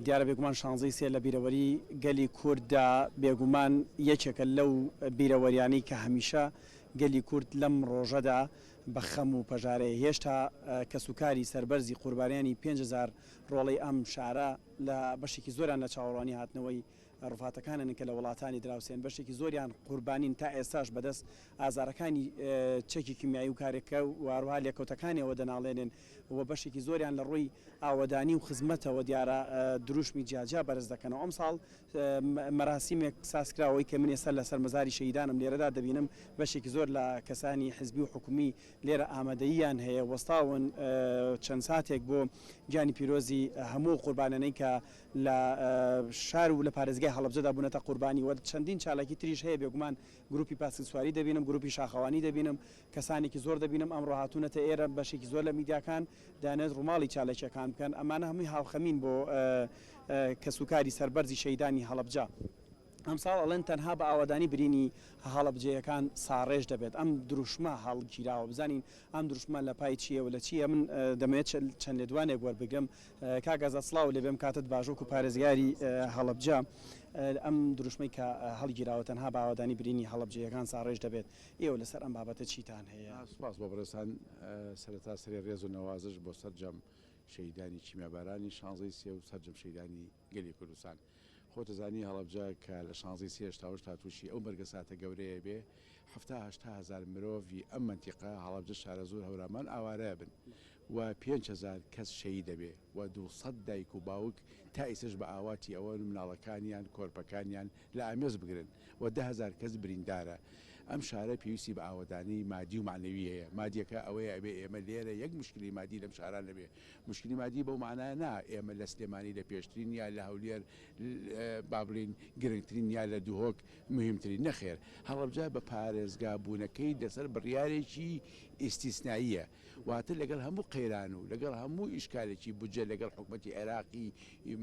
دیارە بێگومان شانزەی سێ لە بیرەوەری گەلی کورددا بێگومان یەکێکە لەو بیرەوەریانەی کە هەمیشە گەلی کورد لەم ڕۆژەدا بە خەم و پەژارەیە. هێشتا کەسوکاری سەربەرزی قوربانیانی 5000 ڕۆڵەی ئەم شارە لە بەشێکی زۆریان لە چاوەڕوانی هاتنەوەی ڕوفاتەکانن کە لە وڵاتانی دراوسێن بەشێکی زۆریان قوربانین تا ئێستاش بەدەست ئازارەکانی چەکی کیمیایی و کارێکە و هەروەها لێکەوتەکانیەوە دەناڵێنن و بەشێکی زۆریان لە ڕووی ئاوەدانی و خزمەتەوە دیارە دروشمی جیاجیا بەرز دەکەنەوە. ئەمساڵ مەراسیمێک سازکرا ئەوەی کە من ئێستا لەسەر مەزاری شەهیدانم لێرەدا دەبینم بەشێکی زۆر لە کەسانی حزبی و حکومی لێرە ئامادەییان هەیە وەستاون چەند ساتێک بۆ گیانی پیرۆزی هەموو ئەو قوربانیانەی کە لە شار و لە پارێزگای هەڵەبجەدا بوونەتە قوربانی و چەندین چالاکی تریش هەیە بێگومان گروپی پاسکیل سواری دەبینم گروپی شاخەوانی دەبینم کەسانێکی زۆر دەبینم ئەمڕۆ هاتوونەتە ئێرە بەشێکی زۆر لە میدیاکان دەیانەوێت ڕووماڵی چالاکییەکان بکەن ئەمانە هەمووی هاوخەمین بۆ کەسوکاری سەربەرزی شەهیدانی هەڵەبجە. ئەمساڵ ئەڵێن تەنها بە ئاوەدانی برینی هەڵەبجەیەکان ساڕێژ دەبێت ئەم دروشمە هەڵگیراوە بزانین ئەم دروشمە لە پای چییە و لە چییە من دەمەوێت چەند لێدوانێک وەربگرم کاک ئازاد سڵاو لێبێم کاتت باش وەکو پارێزگاری هەڵەبجە ئەم دروشمەی کە هەڵگیراوە تەنها بە ئاوەدانی برینی هەڵەبجەیەکان ساڕێژ دەبێت ئێوە لەسەر ئەم بابەتە چیتان هەیە؟ سوپاس بۆ بەڕێزتان، سەرەتا سەری ڕێز و نەوازش بۆ سەرجەم شەهیدانی کیمیابارانی شانزەی سێ و سەرجەم شەهیدانی گەلی کوردستان. خۆت ئەزانی هەڵەبجە کە لە شانزەی سێ هەشتاوهەشت تا تووشی ئەو مەرگەساتە گەورەیە بێ، حەفتا هەشتا هەزار مرۆڤی ئەم مەنتیقە، هەڵەبجە، شارەزوور، هەورامان، ئاوارە ئەبن و 5000 کەس شەهید ئەبێ و 200 دایک و باوک تا ئیستەش بە ئاواتی ئەوەن مناڵەکانیان، کۆرپەکانیان لە ئامێز بگرن و 10,000 کەس بریندارە. ئەم شارە پێویستی بە ئاوەدانی مادی و مەعنەوی هەیە. مادیەکە ئەوەیە ئەبێ ئێمە لێرە یەک موشکیلەی مادی لەم شارە نەبێ. موشکیلی مادی بەو مەعنایە نا ئێمە لە سلێمانی لە پێشترین یا لە هەولێر با بڵێین گرنگترین یا لە دهۆک موهیمترین، نەخێر هەڵەبجە بە پارێزگا بوونەکەی لەسەر بڕیارێکی ئیستیسناییە واتە لەگەڵ هەموو قەیران و لەگەڵ هەموو ئیشکالێکی بودجە لەگەڵ حکومەتی عێراقی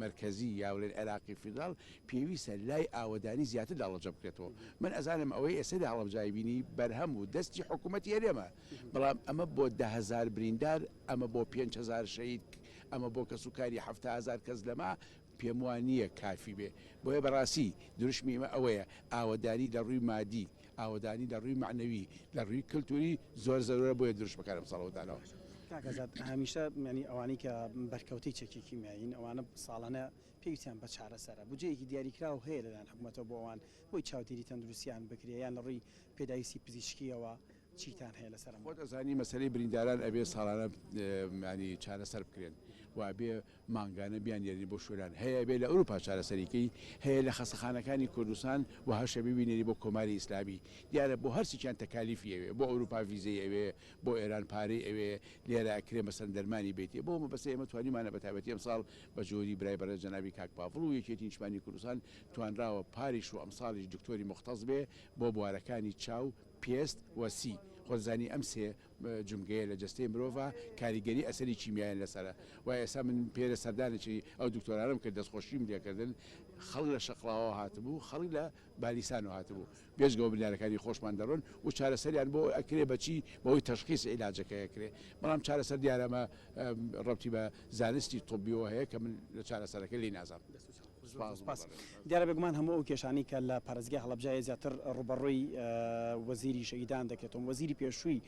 مەرکەزی یا بڵێن عێراقی فیدراڵ پێویستە لای ئاوەدانی زیاتر لە هەڵەبجە بکرێتەوە. من ئەزانم ئەوەی ئێستا لە هەڵەبجە ئەیبینی بەرهەم و دەستی حکومەتی هەرێمە، بەڵام ئەمە بۆ 10,000 بریندار، ئەمە بۆ 5000 شەهید، ئەمە بۆ کەسوکاری 70,000 کەس لەمە پێموانییە کافی بێ. بۆیە بەڕاستی دروشمی ئێمە ئەوەیە ئاوەدانی لە ڕووی مادی، ئاوەدانی لە ڕووی مەعنەوی، لە ڕووی کلتوری زۆر زەرورە بۆیە دروشمەکان ئەمساڵ داناوە. کاک ئازاد هەمیشە یانی ئەوانەی کە بەرکەوتەی چەکی کیمیایین ئەوانە ساڵانە پێویستیان بە چارەسەرە، بودجەیەکی دیاریکراو هەیە لەلایەن حکومەتەوە بۆ ئەوان بۆی چاودێری تەندروستیان بکرێ یان لە ڕووی پێداویستی پزیشکییەوە چیتان هەیە لەسەر ئەم خۆت ئەزانی مەسەلەی برینداران ئەبێ ساڵانە یانی چارەسەر بکرێن و ئەبێ مانگانە بیاننێرین بۆ شوێنان هەیە ئەبێ لە ئەوروپا چارەسەری کەی هەیە لە خەستەخانەکانی کوردستان و هەشە ببینێری بۆ کۆماری ئیسلامی دیارە بۆ هەرسێکیان تەکالیفی ئەوێ بۆ ئەوروپا ڤیزەی ئەوێ بۆ ئێران پارەی ئەوێ لێرە ئەکرێ مەسەلەن دەرمانی بێتێ بۆ مەبەستە ئێمە توانیمانە بە تایبەتی ئەمساڵ بە جۆری برای بەڕێز جەنابی کاک پاڤڵ و یەکێتی نیشتمانی کوردستان توانراوە پاریش و ئەمساڵیش دکتۆری موختەس بێ بۆ بوارەکانی چاو پێست و سی، خۆت زانی ئەم سێ جومگەیە لە جەستەی مرۆڤا کاریگەری ئەسەری کیمیایان لەسەرە و ئێستا من پێرە سەردانێکی ئەو دکتۆرانەم کرد دەستخۆشیم لێکردن خەڵک لە شەقڵاوەوە هاتبوو خەڵک لە بالیسانەوە هاتبوو بێجگەوە بریندارەکانی خۆشمان دەڕۆن و چارەسەریان بۆ ئەکرێ بەچی بەهۆی تەشخیس عیلاجەکە ئەکرێ بەڵام چارەسەر دیارە ئەمە ڕەبتی بە زانستی طبیەوە هەیە کە من لە چارەسەرەکە لێی نازانم. سوپاس. دیارە بێگومان هەموو ئەو کێشانەی کە لە پارێزگای هەڵەبجە هەیە زیاتر ڕووبەڕووی وەزیری شەهیدان دەکرێتەوە. وەزیری پێشووی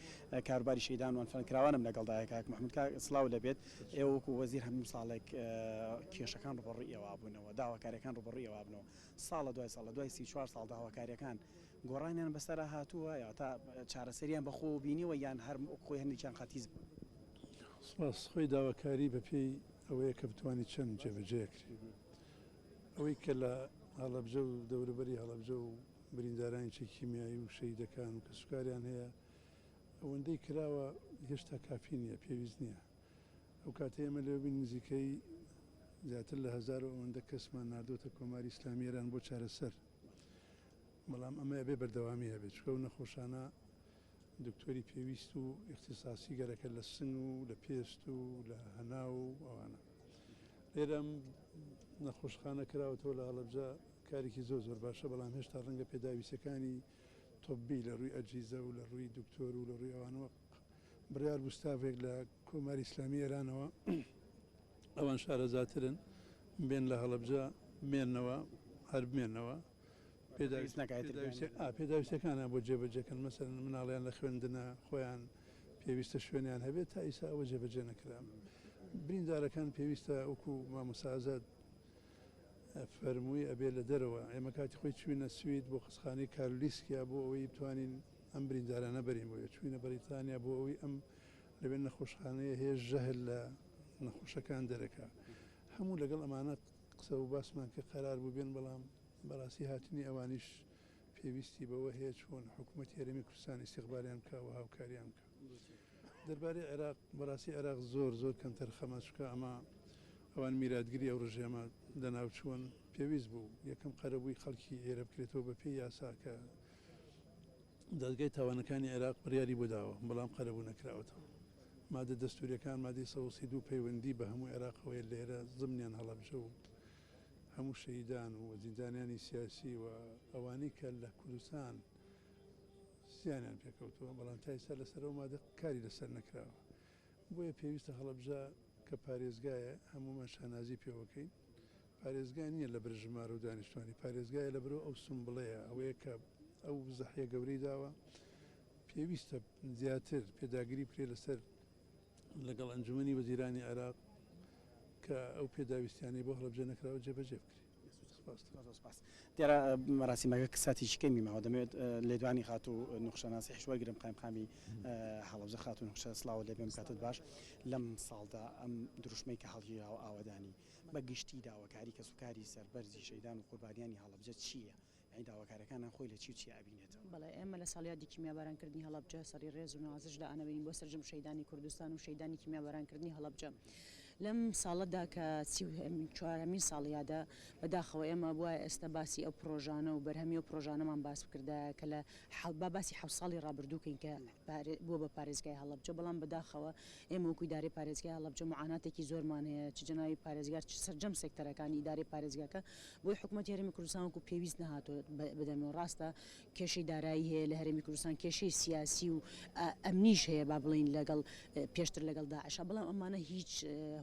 کاروباری شەهیدان و ئەنفالکراوانم لەگەڵدایە کاک محمود کاک سڵاو لێبێت. ئێوە وەکو وەزیر هەموو ساڵێک کێشەکان ڕووبەڕووی ئێوە بوونەوە، داواکارییەکان ڕووبەڕووی ئێوە بوونەوە. ساڵە دوای ساڵ لە دوای 34 ساڵ داواکارییەکان گۆڕانیان بەسەرا هاتووە یا تا چارەسەریان بەخۆوە بینیوە یان هەر وەک خۆی هەندێکیان قەتیس بوون؟ سوپاس. خۆی داواکاری بەپێی ئەوەیە کە بتوانی چەند جێبەجێ ئەکرێ. ئەوەی کە لە هەڵەبجە و دەوروبەری هەڵەبجە و بریندارانی چەکی کیمیایی و شەهیدەکان و کەسوکاریان هەیە ئەوەندەی کراوە هێشتا کافی نییە، پێویست نییە. ئەو کاتەی ئێمە لەوێ بووین نزیکەی زیاتر لە هەزار و ئەوەندە کەسمان ناردووەتە کۆماری ئیسلامی ئێران بۆ چارەسەر. بەڵام ئەمە ئەبێ بەردەوامی هەبێت چونکە ئەو نەخۆشانە دکتۆری پێویست و ئیختیساسی گەرەکە لە سنگ و لە پێست و لە هەناو و ئەوانە. لێرە ئەم نەخۆشخانە کراوەتەوە لە هەڵەبجە کارێکی زۆر زۆر باشە بەڵام هێشتا ڕەنگە پێداویستیەکانی طبی لە ڕووی ئەجهیزە و لە ڕووی دکتۆر و لە ڕووی ئەوانەوە بڕیار بوو ستافێک لە کۆماری ئیسلامی ئێرانەوە ئەوان شارەزاترن. بێن لە هەڵەبجە بمێنەوە هەر بمێنەوە پێداویستەکانیان بۆ جێبەجێکەن مەسەلەن مناڵیان لە خوێندنە خۆیان پێویستە شوێنیان هەبێت تا ئیسا ئەوە جێبەجێ نەکرا بریندارەکان پێویستە وەکو مامۆستا ئازاد فەرمووی ئەبێ لە دەرەوە ئێمە کاتی خۆی چوینە سوید بۆ خەستخانەی کارلیسکیا بۆ ئەوەی بتوانین ئەم بریندارانە بەرین بۆیە چوینە بەریتانیا بۆ ئەوەی ئەم لەوێ نەخۆشخانەیە هەیە ژەهر لە نەخۆشەکان دەرەکا هەموو لەگەڵ ئەمانە قسە و باسمان کرد قەرار بوو بێن بەڵام بەڕاستی هاتنی ئەوانیش پێویستی بەوە هەیە چۆن حکوومەتی هەرێمی کوردستان ئیستیقبالیان بکا و هاوکاریان بکا. دەربارەی عێراق بەڕاستی عێراق زۆر زۆر کەمتەرخەمە چونکە ئەمە ئەوان میراتگری ئەو ڕژێمە لەناوچوون پێویست بوو یەکەم قەرەبووی خەڵکی ئێرە بکرێتەوە بەپێی یاسا کە دادگای تاوانەکانی عێراق بڕیاری بۆ داوە، بەڵام قەرەبوو نەکراوەتەوە. مادە دەستوورییەکان، مادەی 132 پەیوەندی بە هەموو عێراقەوەیە، لێرە زمنیان هەڵەبجە و هەموو شەهیدان و زیندانیانی سیاسی و ئەوانەی کە لە کوردستان زیانیان پێکەوتووە، بەڵام تا ئێستا لەسەر ئەو مادە کاری لەسەر نەکراوە. بۆیە پێویستە هەڵەبجە کە پارێزگایە هەموومان شانازی پێوەکەین، پارێزگا نییە لەبەر ژمارە و دانیشتوانی، پارێزگایە لەبەرئەو ئەو سومبڵەیە، ئەوەیە کە ئەو زەحیە گەورەی داوە، پێویستە زیاتر پێداگری بکرێت لەسەر لەگەڵ ئەنجومەنی وەزیرانی عێراق کە ئەو پێداویستیانەی بۆ هەڵەبجە نەکراوە جێبەجێ بکرێت. سپاس. دیارە مەراسیمەکە ساتێکی کەمی ماوە دەمەوێت لێدوانی خاتوو نوخشە ناسیحیش وەرگرم قایمقامی هەڵەبجە خاتوو نوخشە سڵاوت لێبێم کاتت باش لەم ساڵدا ئەم دروشمەی کە هەڵگیراوە ئاوەدانی بە گشتی داواکاری کەسوکاری سەربەرزی شەهیدان و قوربانیانی هەڵەبجە چییە؟ یانی داواکاریەکانان خۆی لە چی و چی ئەبینێتەوە؟ بەڵێ ئێمە لە ساڵیادی کیمیابارانکردنی هەڵەبجە سەری ڕێز و نوازش دائەنەوێنین بۆ سەرجەم شەهیدانی کوردستان و شەهیدانی کیمیابارانکردنی هەڵەبجە. لەم ساڵەدا کە 34مین ساڵیادە بەداخەوە ئێمە بوایە ئێستا باسی ئەو پڕۆژانە و بەرهەمی ئەو پڕۆژانەمان باس بکردایە کە لە با باسی حەوت ساڵی ڕابردوو کەین کە بووە بە پارێزگای هەڵەبجە بەڵام بەداخەوە ئێمە وەکو ئیدارەی پارێزگای هەڵەبجە موعاناتێکی زۆرمان هەیە چ جەنابی پارێزگار چ سەرجەم سێکتەرەکانی ئیدارەی پارێزگاکە بۆی حکومەتی هەرێمی کوردستان وەکو پێویست نەهاتووە بدەمەوە ڕاستە کێشەی دارایی هەیە لە هەرێمی کوردستان کێشەی سیاسی و ئەمنیش هەیە با بڵێین لەگەڵ پێشتر لەگەڵ داعشا بەڵام ئەمانە هیچ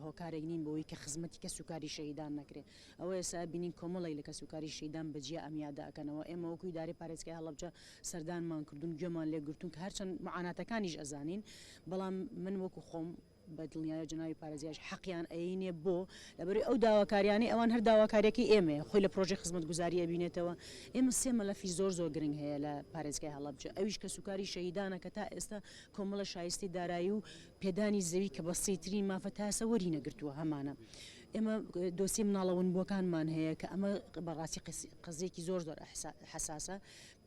هۆکارێک نین بۆی کە خزمەتی کەسوکاری شەهیدان نەکرێ ئەوە ئێستا بینین کۆمەڵێک لە کەسوکاری شەهیدان بەجیا ئەم یادە ئەکەنەوە ئێمە وەکو ئیدارەی پارێزگای هەڵەبجە سەردانمان کردوون گوێمان لێ گرتوون کە هەرچەند معاناتەکانیش ئەزانین بەڵام من وەکو خۆم بە دڵنیایەوە جەنابی پارێزگاریش حەقیان ئەیینێ بۆ لەبەرئەوەی ئەو داواکاریانەی ئەوان هەر داواکاریەکەی ئێمەیە خۆی لە پرۆژەی خزمەتگوزاری ئەبینێتەوە ئێمە سێ مەلەفی زۆر زۆر گرنگ هەیە لە پارێزگای هەڵەبجە ئەویش کەسوکاری شەهیدانە کە تا ئێستا کۆمەڵە شایستەی دارایی و پێدانی زەوی کە بەسیترین مافە تا ئێستا وەری نەگرتووە هەمانە ئێمە دۆسیەی مناڵە ونبووەکانمان هەیە کە ئەمە بەڕاستی قەزیەکی زۆر زۆر حەساسە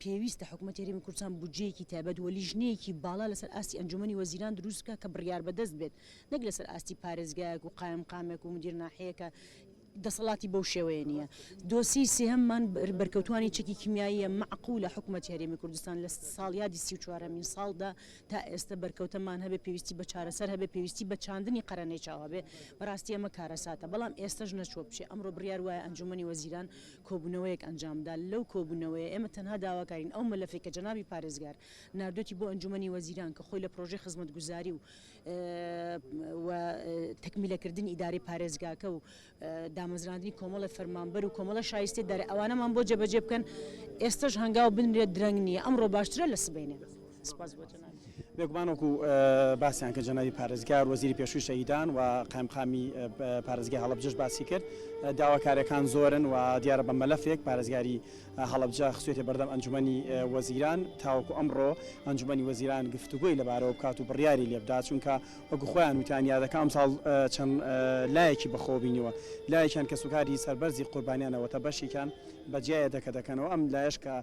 پێویستە حکومەتی هەرێمی کوردستان بودجەیەکی تایبەت و لیژنەیەکی باڵا لەسەر ئاستی ئەنجومەنی وەزیران دروست بکات کە بڕیاربەدەست بێت نەک لەسەر ئاستی پارێزگایەک و قایمقامێک و مدیر ناحیەیەک کە دەسەڵاتی بەو شێوەیە نییە. دۆسیەی سێهەممان بەرکەوتوانی چەکی کیمیاییە، مەعقولە حکومەتی هەرێمی کوردستان لە ساڵیادی 34 ەمین ساڵدا تا ئێستە بەرکەوتەمان هەبێ پێویستی بە چارەسەر هەبێ پێویستی بە چاندنی قەرەنەی چاو هەبێ بەڕاستی ئەمە کارەساتە بەڵام ئێستەش نەچووە بچێ ئەمڕۆ بڕیار وایە ئەنجومەنی وەزیران کۆبوونەوەیەک ئەنجام دا، لەو کۆبوونەوەیە ئێمە تەنها داواکارین ئەو مەلەفەی کە جەنابی پارێزگار ناردوێتی بۆ ئەنجومەنی وەزیران کە خۆی لە پرۆژەی خزمەتگوزاری و و تەکمیلەکردنی ئیدارەی پارێزگاکە و دامەزراندنی کۆمەڵە فەرمانبەر و کۆمەڵە شایستەی دارایی ئەوانەمان بۆ جێبەجێ بکەن، ئێستەش هەنگاو بنرێت درەنگ نییە، ئەمڕۆ باشترە لە سبەینێ. سپاس بۆ جەنابی. بێگومان وەکو باسیان کرد جەنابی پارێزگار، وەزیری پێشووی شەهیدان و قایمقامی پارێزگای هەڵەبجەش باسی کرد، داواکارییەکان زۆرن و دیارە بە مەلەفێک پارێزگاری هەڵەبجە خستوێتە بەردەم ئەنجومەنی وەزیران تاوەکو ئەمڕۆ ئەنجومەنی وەزیران گفتوگۆی لەبارەوە بکات و بڕیاری لێبدات، چونکە وەکو خۆیان وتیان یادەکە ئەمساڵ چەند لایەکی بەخۆوە بینیوە، لایەکیان کەسوکاری سەربەرزی قوربانیانە وتە بەشێکیان بە جیا یادەکە دەکەنەوە، ئەم لایەش کە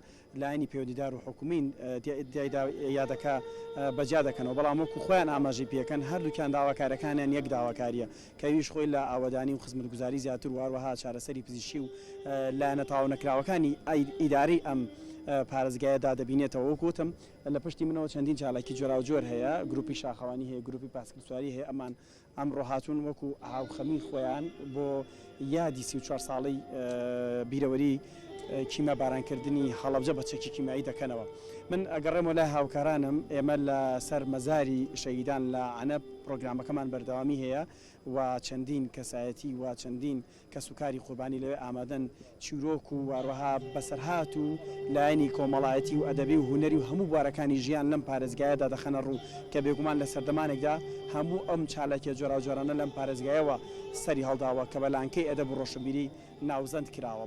لایەنی پەیوەندیدار و حکومین تیایدا یادەکە بەجیا دەکەنەوە، بەڵام وەکو خۆیان ئاماژەی پێکەن هەردووکیان داواکاریەکانیان یەک داواکاریە کە ئەویش خۆی لە ئاوەدانی و خزمەتگوزاری زیاتر و هەروەها چارەسەری پزیشکی و لایەنە تەواونەکراوەکانی ئیدارەی ئەم پارێزگایەدا دەبینێتەوە. وەکو وتم لە پشتی منەوە چەندین چالاکی جۆراوجۆر هەیە، گروپی شاخەوانی هەیە، گروپی پاسکیلسواری هەیە، ئەمان ئەمڕۆ هاتوون وەکو هاوخەمی خۆیان بۆ یادی 34 ساڵەی بیرەوەری. کیمیابارانکردنی هەڵەبجە بە چەکی کیمیایی دەکەنەوە. من ئەگەڕێمەوە لای هاوکارانم، ئێمە لە سەر مەزاری شەهیدان لە عەنەب پرۆگرامەکەمان بەردەوامی هەیە و چەندین کەسایەتی و چەندین کەسوکاری قوربانی لەوێ ئامادەن چیرۆک و هەروەها بەسەرهات و لایەنی کۆمەڵایەتی و ئەدەبی و هونەری و هەموو بوارەکانی ژیان لەم پارێزگایەدا دەخەنە ڕوو کە بێگومان لە سەردەمانێکدا هەموو ئەم چالاکیە جۆراوجۆرانە لەم پارێزگایەوە سەری هەڵداوە کە بە لانکەی ئەدەب و ڕۆشنبیری ناوزەند کراوە.